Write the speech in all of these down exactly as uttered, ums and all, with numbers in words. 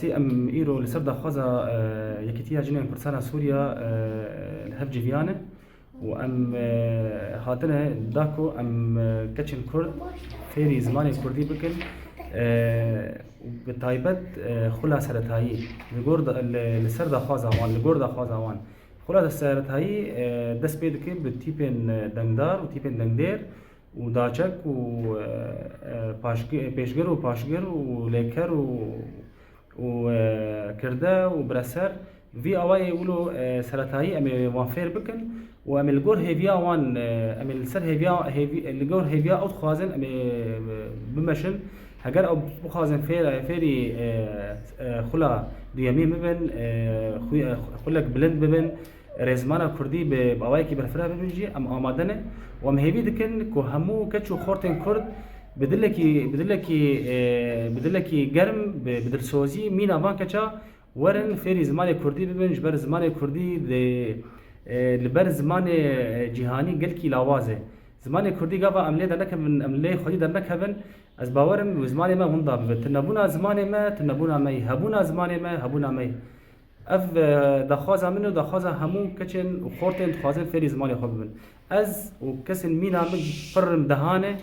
Em îro li ser daxwaza, e, Yekîtiya Jinên Kurdistana Sûriya, e, li hev civiyane û em, e, hatine da ku em, e, keçên Kurd fêrî zimanê Kurdî bikin, e, û bi taybet, e, xula seretayî li gor da, li, li ser daxwaza wan, li gor daxwaza wan. Xula seretayî, e, dest pê dike bi tîpên, e, dengdar û tîpên dengdêr û daçek û, e, e, paşgi-, pêşgir û paşgir û lêker û, û, e, kirde û bireser. Vî awayê wilo, e, seretayî em ê wan fêr bikin û em ê li gor hêviya wan, e, em ê li ser hêviya, hêvi-, li gor hêviya ew dixwazin em ê, e, bimeşin. Heger ew bixwazin fêr-, fêrî, e, e, xula duyemîn bibin, e, xu-, e, xulek bilind bibin, rêzimana Kurdî bi, bi awayekî berfireh bibin jî em amade ne û em hêvî dikin ku hemû keç û xortên Kurd bi dilekî, bi dilekî, e, bi dilekî germ, bi, bi dilsozî mîna van keça werin fêrî zimanê Kurdî bibin, ji ber zimanê Kurdî di, e, li ber zimanê, e, cîhanî gelkî lawaz e. Zimanê Kurdî gava em lê dernekevin, em lê xwedî dernekevin, ez bawer im zimanê me winda bibe. Tunebûna zimanê me, tunebûna me ye. Hebûna zimanê me, hebûna me ye. Ev, e, daxwaza min û daxwaza hemû keçên û xortên dixwazin fêrî zimanê xwe bibin. Ez û kesên mîna min pir in dehan e,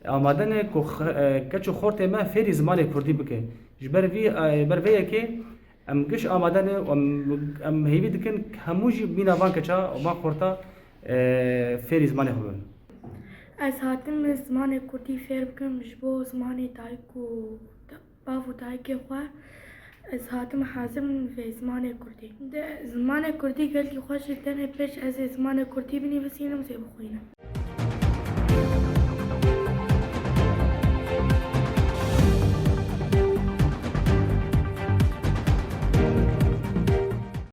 amade ne ku xe-, e, keç û xortê me fêrî zimanê Kurdî bike. Ji ber vî, e, ber vê yekê em giş amade ne û em, em hêvî dikin hemû jî mîna van keça û van xorta, e, fêrî zimanê xwe bibin. Ez hatim zimanê Kurdî fêr bikim ji bo zimanê dayik û da-, bav û dayikê xwe. Ez hatim hazir im vê zimanê Kurdî. De, zimanê Kurdî gelkî xweş e, tenê pêş ez ê zimanê Kurdî binivîsînim, zê bixwînim.